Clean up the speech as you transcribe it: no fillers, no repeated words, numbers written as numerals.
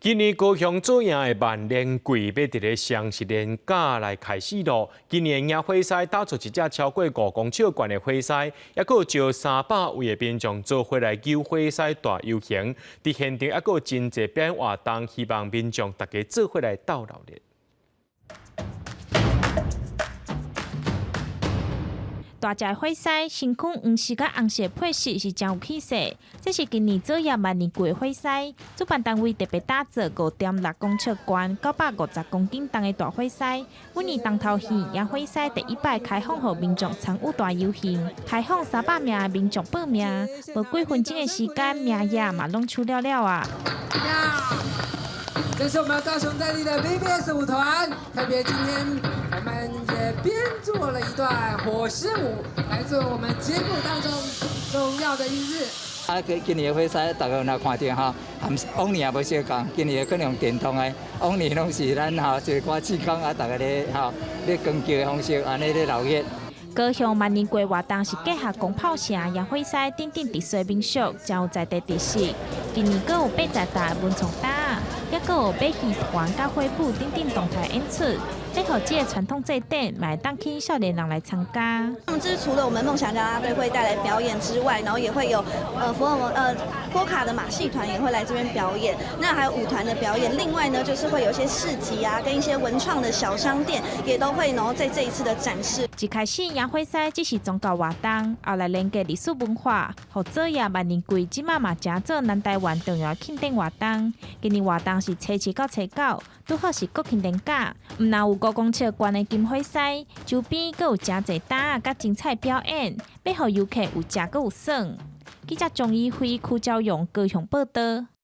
今年高雄做贏的萬年季欲佇咧雙十連假來開始囉。今年迎火獅打造一隻超過5公尺懸的火獅，猶閣有招300位的民眾做伙來揪火獅大遊行。佇現場猶閣有真濟表演活動，希望民眾大家做伙來鬥鬧熱。大隻火獅，身軀黃色佮紅色配色是誠有氣勢。這是今年做業萬年季的火獅，主辦單位特別打造5.6公尺懸、950公斤重的大火獅。每年重頭戲，迎火獅第一擺開放予民眾參與大遊行，開放300名的民眾報名，無幾分鐘的時間，名額嘛攏搶了了啊！這是我們高雄在地的 VVS 舞團，特別今天我們也編做了一段火獅舞，來做我們節目當中重要的一日。啊，今年的火獅大家若看著吼，和往年也無相仝，今年可能用電動的，往年攏是咱吼一個歌曲講啊，大家咧吼咧光叫的方式，按呢咧鬧熱。高雄萬年季活動是結合攻炮城、迎火獅等等特色民俗，誠有在地特色。今年閣有80台文創擔，猶閣有馬戲團佮火舞等等動態演出，欲予這个傳統祭典，嘛會當吸引少年人來參加。那麼這是除了我們夢想家啦啦隊會帶來表演之外，然後也會有福爾摩波卡的馬戲團也會來這邊表演，那還有舞團的表演。另外呢，就是會有一些市集啊，跟一些文創的小商店也都會然後在這一次的展示。一開始迎火獅只是宗教活動，後來連結歷史文化，予做業萬年季這馬嘛成做南台灣重要慶典活動。今年活動是初七到初九，拄好是國慶連假。毋但有5公尺懸的金火獅，周邊閣有誠濟擔仔佮精彩表演，欲予遊客有食閣有耍。記者鍾怡輝、柯昭勇高雄報導。